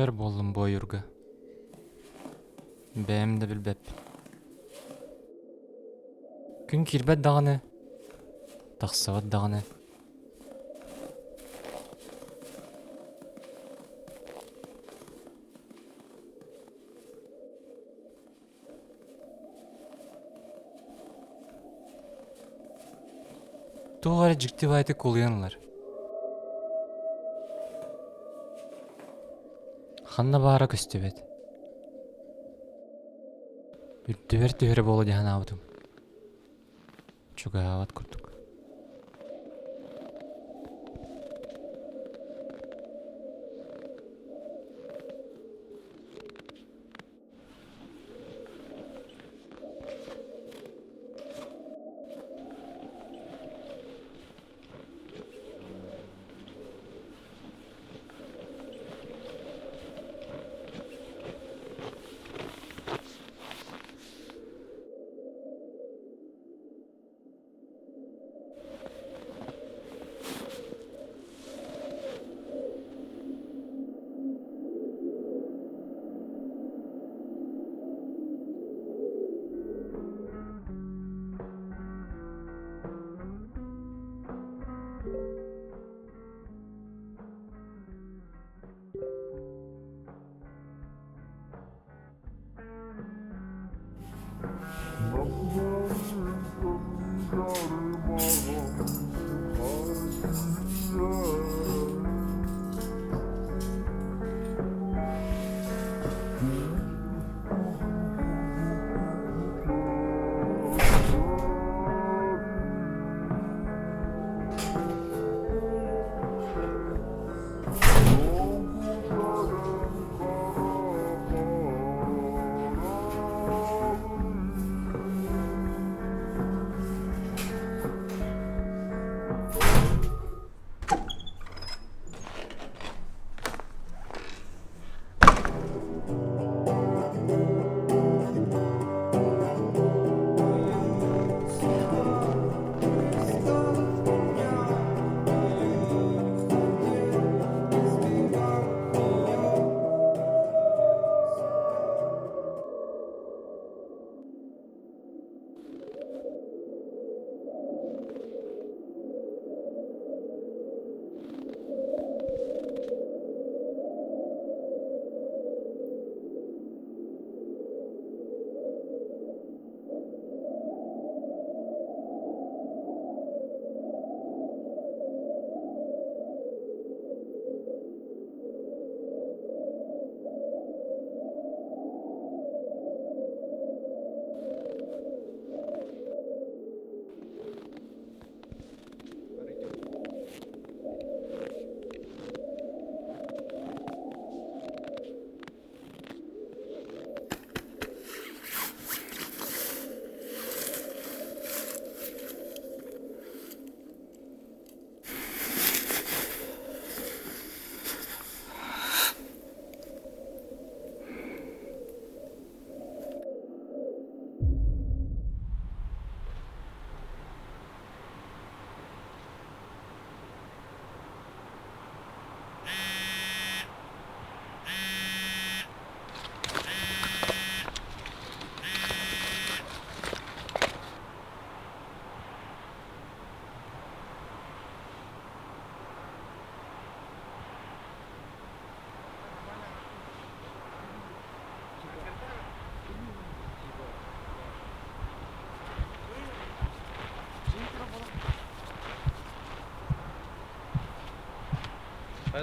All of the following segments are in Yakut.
Өр буоллум бу ойуурга. Бэйэм да билбэппин. Күн киирбэт даҕаны, тахсыбат даҕаны. Туох эрэ дьикти баайытык кулуйан ылар. Ханна баара көстүбэт. Үрдүбэр түһэрэ буолуо дии санаабытым. Чугаһаабат курдук.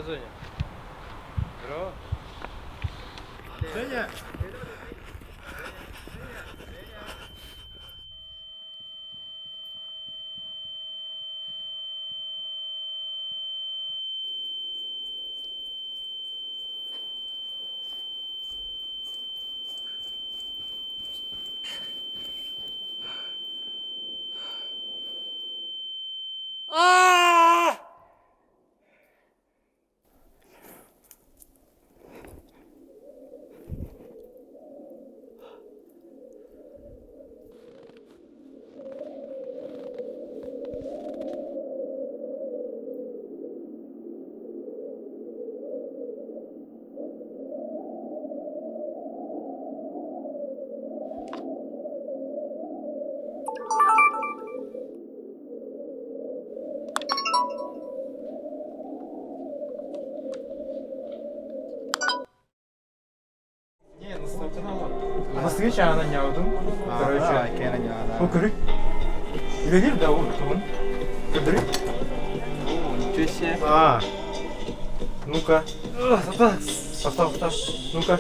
Зоня. Здорово. Женя! Бастыгы чаанан ньаудум. Короче, бу көрүк. Үлэлиир да тугун? Көрдөрүк. Ничего себе. А. Ну-ка. Тоқта, тоқта. Ну-ка.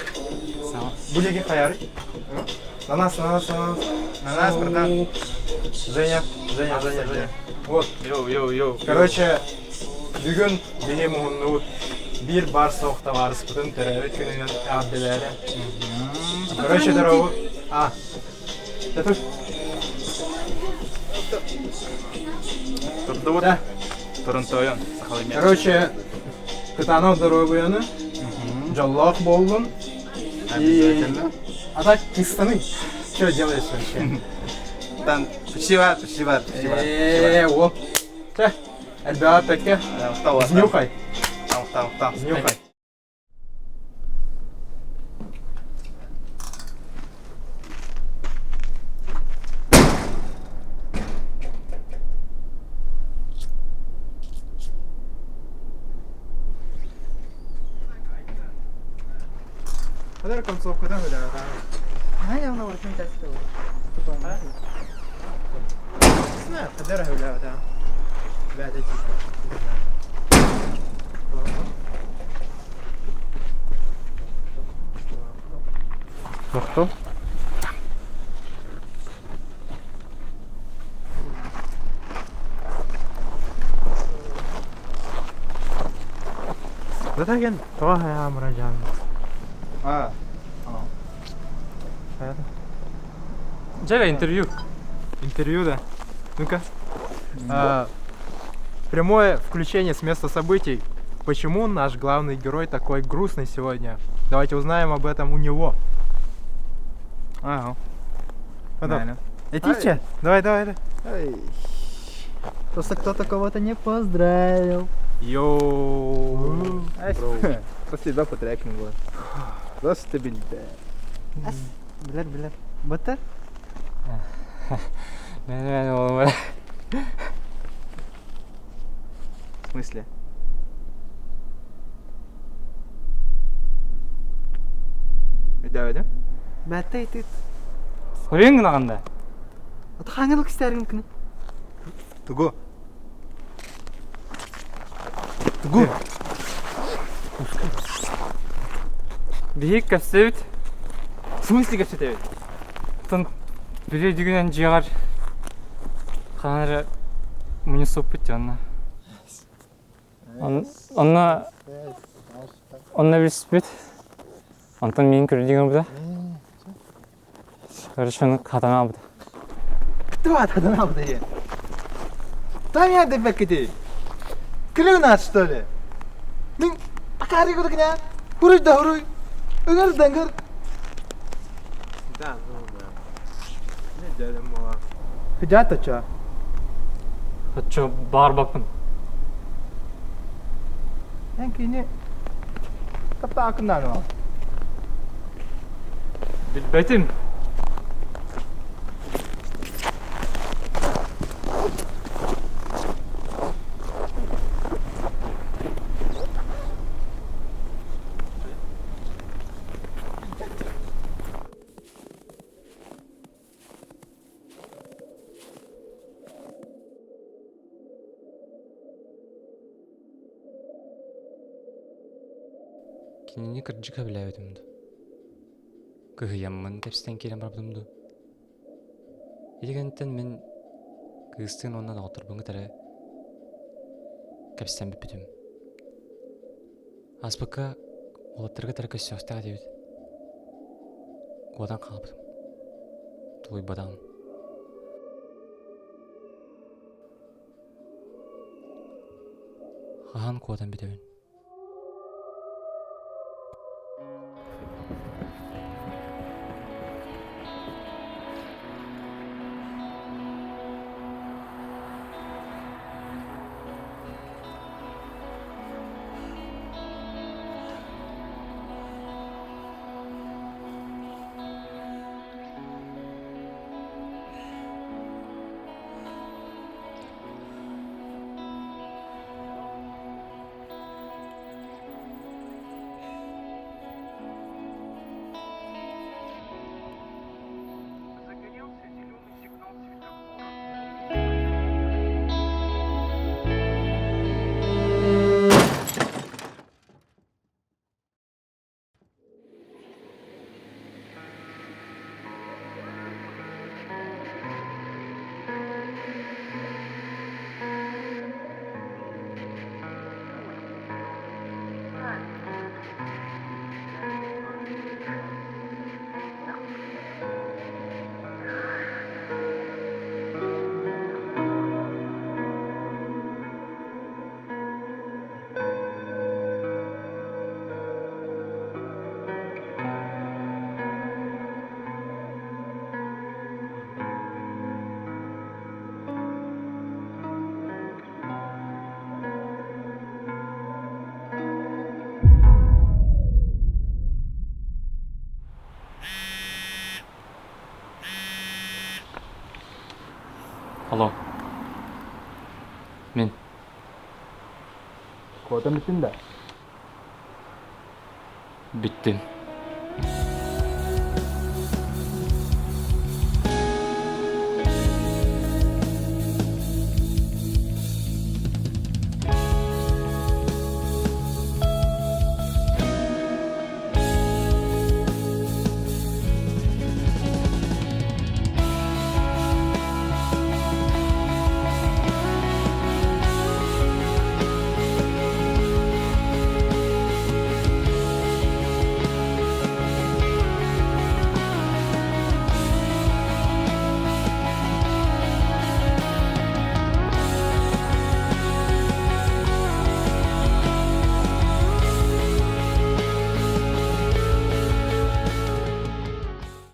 Бу диэки хайары. На нас, на нас, на нас. На нас, братан. Женя, Женя, Женя, Женя. Вот. Йоу, йоу, йоу. Короче, бүгүн биһи муһуннубут биир баар суох табаарыспытын төрөөбүт күнүнэн эҕэрдэлээтэ. Короче, дорогу. А. Тату. Турдубут. Да. Торонтойон. Сахалый Короче, кытаанах доруобуйаны, дьоллоох буоллун. И... Обязательно. А так, кыстаны. Что делаешь вообще? Там, спасибо, спасибо, спасибо. Э, о. Чэ, элбэҕи эппэккэ. Устал, Снюхай, устал, устал. снюхай. Kadar концовкадан өлөҕө. Не знаю, қадар өлөҕө. Бәдэ типа. Не знаю. Махтал. Затаген тоҕо хайаамыра А, Дьэ, интервью. Интервью, да? Ну-ка. А, прямое включение с места событий. Почему наш главный герой такой грустный сегодня? Давайте узнаем об этом у него. ага. Потом. Этиче? Давай, давай, давай. Просто кто-то кого-то не поздравил. Йоу. Спасибо, потрякнул было. Просто бильде. Билэр, билэр. Бытыр? Мен ол В смысле? Давай, да? Бәтті ты. Хөрен гынаганда. Хаңыл кістерім күні. Тугу. Тугу. Биһик кэпсэбит. В смысле кэпсэтэбит? Тын бири дүгүнэн жиҕар ханара мунисуппут онно. Онно онно билсиппит. Онтон миин көрдүгүн буда. Короче, оны хатана буда. Кто атадан алды? Там я депекети. Клюна, что ли? Мин акари кудукня. Хуруй да хуруй. Ыгыр дангыр. Да, ну да. Не дядя мала. Хыдята ча. Хочу бар бапын. Энкини. Тапта акындан Билбэтим. Кинини кырдьык сөбүлээбитим дуу, кыһыйаммын тэпсэн киирэн барбытым дуу. Ити кэнниттэн мин кыыстыын уонна доҕотторбун кытары кэпсэтэн бүппүтүм. Ааспыкка уолаттары кытары көрсүөхтээх этибит. Куотан хаалбытым. Тулуйбатаҕым. Хаһан куотан бүтэбин? Алло. Мин. Куотан бүттүн да? Бүттүм.